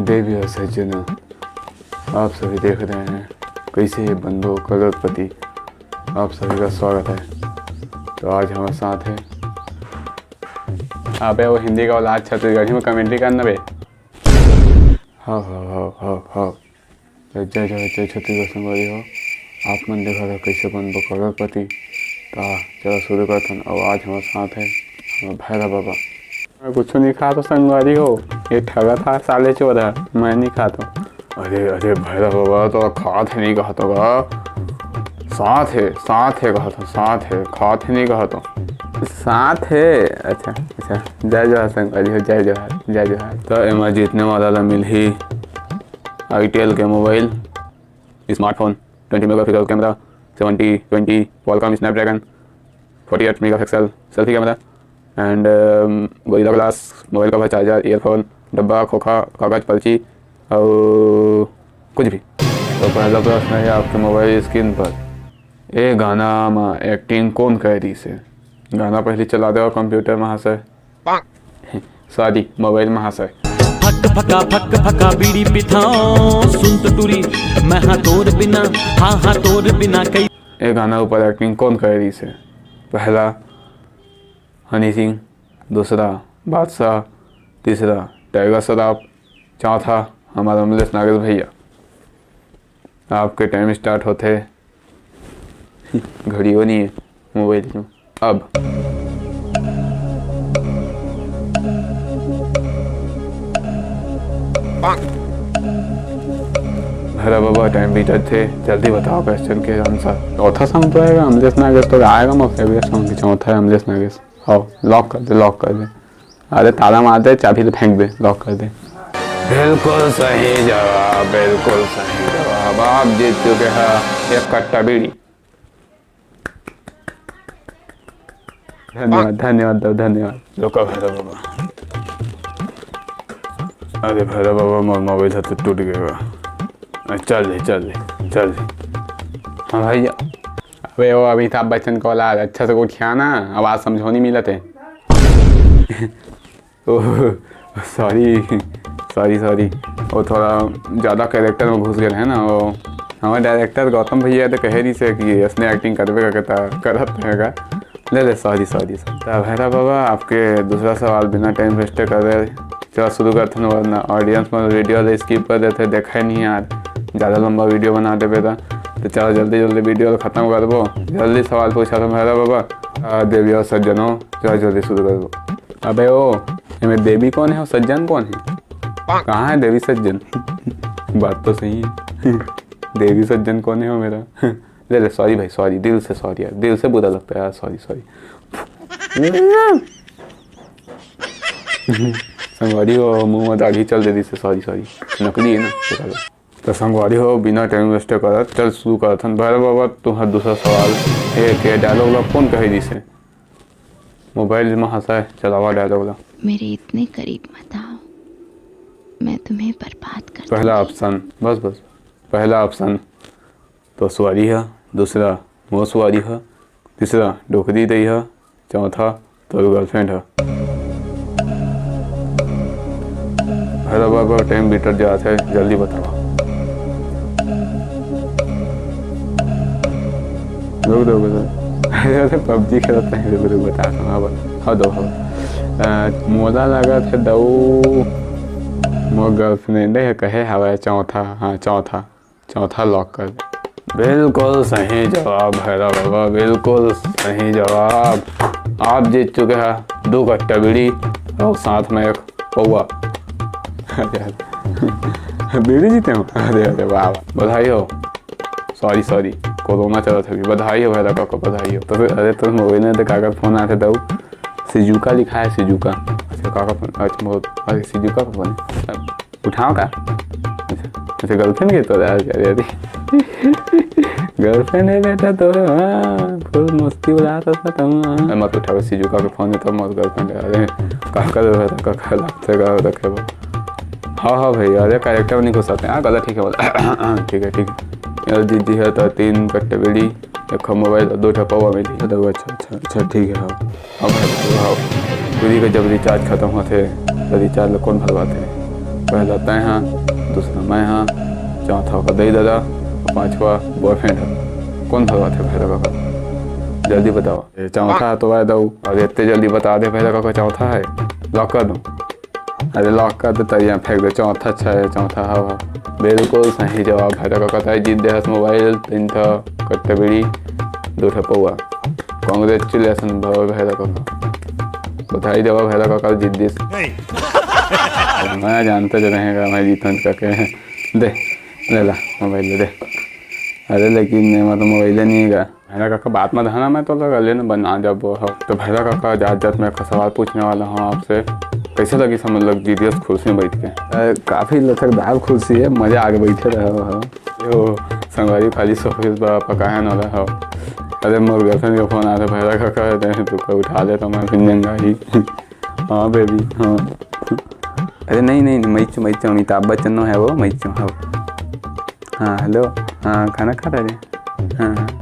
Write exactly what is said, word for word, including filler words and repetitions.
देवी और सज्जनों, आप सभी देख रहे हैं कैसे ये बनबो करोड़पति। आप सभी का स्वागत है। तो आज हमारे साथ है, अबे वो हिंदी का औलाद छत्तीसगढ़ी में commentary करना बे। हाँ, हाँ, हाँ, हाँ, हाँ। जय जय जय छत्तीसगढ़ संगवारी हो। आप मन देखा था कैसे बनबो करोड़पति। ता चलो शुरू करथन। और आज हमारे साथ है हमारा भैरव बाबा। मैं कुछ नहीं खा तो संगवारी हो, ये ठगा था साले चोर है, मैं नहीं खा तो। अरे अरे भैरव बाबा तो खात है नहीं कहा तो का? साथ है, साथ है कहा तो, साथ है, खात है नहीं कहा तो। साथ है। अच्छा अच्छा, जय जोहार संगवारी हो, जय जोहार, जय जोहार। तो एमा जीतने वाला ला मिलही आईटेल के mobile, smartphone, twenty megapixel camera, seventy twenty Qualcomm Snapdragon, forty eight megapixel selfie camera and Gorilla glass, mobile cover, charger, earphone, डब्बा, खोखा, कागज, पर्ची और कुछ भी। तो पहला प्रश्न है आपके मोबाइल स्क्रीन पर, ए गाना में एक्टिंग कौन करे रहिस हे? गाना पहले चला दे और कंप्यूटर महाशय। सॉरी, मोबाइल महाशय। फक फका फक फका बीड़ी पिथाओ, सुन तो टूरी, मैं हाँ तोर बिना, हाँ हाँ तोर बिना कई। ए गाना ऊपर एक्टिंग कौन करे रहिस हे? पहला हनी सिंह, दूसरा बादशाह, तीसरा टाइगर श्रॉफ, चौथा हमारा अमलेश नागेश भैया। आपके टाइम स्टार्ट होते, घड़ी वो नहीं है मोबाइल में। अब भैरव बाबा टाइम बीतत थे, जल्दी बताओ क्वेश्चन के आंसर। चौथा सॉन्ग तो आएगा अमलेश नागेश, तो आएगा मोर फेवरेट सॉन्ग, चौथा है अमलेश नागेश। आओ, लॉक कर दे, लॉक कर दे। अरे ताला मार दे, चाबी तो फेंक दे, लॉक कर दे। बिल्कुल सही जवाब, बिल्कुल सही जवाब। आप जीत चुके हैं एक कट्टा बीड़ी। धन्यवाद, धन्यवाद दो, धन्यवाद। रुको भैरव बाबा। अरे भैरव बाबा, मोर मोबाइल ह तो टूट गए बा। अरे चल ले, चल ले, चल ले। हाँ भैया। अबे वो अमिताभ बच्चन का औलाद, अच्छा से गोठिया ना, आवाज समझो नहीं मिलत है। ओह, सॉरी, सॉरी, सॉरी। वो थोड़ा ज्यादा कैरेक्टर में घुस गए है ना। वो हमारे डायरेक्टर गौतम भैया तो कहे रहिस हे कि इसने एक्टिंग करबे का कहता करत रहेगा। ले ले, सॉरी, सॉरी, सॉरी। तो भैरव बाबा, आपके दूसरा सवाल बिना टाइम वेस्ट करे चलो शुरू करथन, वरना ऑडियंस मन वीडियो ला स्किप कर देथे, देखा ही नहीं यार, ज्यादा लंबा वीडियो बना देबे ता। तो चलो जल्दी जल्दी वीडियो ला खत्म करबो, जल्दी सवाल पूछा था भैरव बाबा। आ, देवी और सज्जनों, चलो जल्दी शुरू करबो। अबे ओ, एमे देवी कौन है और सज्जन कौन है? कहाँ है देवी सज्जन? बात तो सही है। देवी सज्जन कौन है वो मेरा? ले ले, सॉरी भाई, सॉरी, दिल से सॉरी यार, दिल से बुरा लगता है यार, सॉरी, सॉरी। संगवारी हो, मुंह में दाढ़ी चल दे दिस हे, सॉरी, सॉरी, नकली है ना, देखा लो। तो संगवारी हो, बिना टाइम वेस्ट करत चल शुरू करत हन। भैरव बाबा, तुम्हारा दूसरा सवाल है कि डायलॉग ला कौन कहे दिस हे? मोबाइल महाशय, चलावा डायलॉग ला। मेरे इतने करीब मत आओ, मैं तुम्हें बर्बाद कर पहला दूंगी। ऑप्शन, बस, बस, पहला ऑप्शन तो सुवारी है, दूसरा मोर सुवारी है, तीसरा डोकरी दई है, चौथा तोर गर्लफ्रेंड है। भैरव बाबा, टाइम बीतत जात है, जल्दी बताओ। रुक, रुक, रुक। अरे, अरे, पबजी खेलत है, रुक, रुक, बता, हाँ, बता। हाँ, दो, हाँ। अ, मोला लागत है, दऊ, मोर गर्लफ्रेंड है, कहे हवय, चौथा, हाँ, चौथा, चौथा लॉक कर दे। बिल्कुल सही जवाब भैरव बाबा, बिल्कुल सही जवाब। आप जीत चुके हैं दो कट्टा बीड़ी और साथ में एक पौवा। अरे यार, बीड़ी जीते हो? अरे, अरे, वाह, वाह। बधाई हो। सॉरी, सॉरी, कोरोना चलत हे अभी। बधाई हो भैरव काका, बधाई हो। तो फिर, अरे, तो मोबाइल में तो काका फोन आथे, दऊ। सिजुका लिखा है, सिजुका। अच्छा, काका फोन, अच्छा, मोर, अरे, सिजुका का फोन है। उठाओ का? अच्छा, अच्छा, गर्लफ्रेंड के तो, अरे, अरे, अरे। गर्लफ्रेंड है बेटा तो, हाँ, फुल मस्ती उड़ा रहा था तुम, हाँ। मत उठाओ, सिजुका के फोन है तो मोर गर्लफ्रेंड है, अरे, का कर रहा था, का कर रहा था, का रखे बा? हाँ, हाँ भाई, अरे, कैरेक्टर में नहीं घुसाते, हाँ, गलत, ठीक है, बोला। हाँ, ठीक है, ठीक है। यार, जीत जी है तो तीन कट्टे बीड़ी, एक मोबाइल और दो ठा पौवा मिली। अच्छा, अच्छा, अच्छा, ठीक है, हाँ। अब, हाँ, पूरी का जब रिचार्ज खत्म होते, तो रिचार्ज ला कौन भरवाते? पहला तैं हा, दूसरा मैं हा, चौथा ओकर दई ददा, अउ पांचवा boyfriend हा। कौन भरवाथे भैरा काका? जल्दी बतावा। ए, चौथा हा तो आय दऊ, अउ एते जल्दी बता दे भैरा काका चौथा हे। Lock कर दूं? अरे lock कर दे, तरिया फेंक दे, चौथा अच्छा हे, चौथा हवा। बिल्कुल सही जवाब भैरा काका, तैं जीत दे हस mobile, तीन ठा कट्टा बीड़ी, दू ठा पौवा। Congratulation भैरा काका, बधाई देवा भैरा काका जीत दिस। मैं जानता जो रहेगा मैं जीतूं करके। दे, ले ला mobile ले दे। अरे लेकिन एमा तो mobile नहीं हे गा। भैरा काका बात मत धाना, मैं तो लगा लेना बना जब वो हो। तो भैरा काका जात जात मैं एक सवाल पूछने वाला हूँ आपसे, कैसे लगी समझ लो जीत दिस कुर्सी में बैठ के? अ, काफी लचकदार कुर्सी हे, मजा आके बैठे रहे हो। ओ संगवारी खाली सोफे पर पकाया न रहा हो। अरे मोर girlfriend के phone आथे भैरा काका, तैं तो उठा ले तो मैं फिर जंगा ही। हाँ baby, हाँ। अरे नहीं नहीं, मैं चो, मैं चो, अमिताभ बच्चन नो हे वो, मैं चो, हाँ। हाँ hello, हाँ खाना खा रहे? हाँ।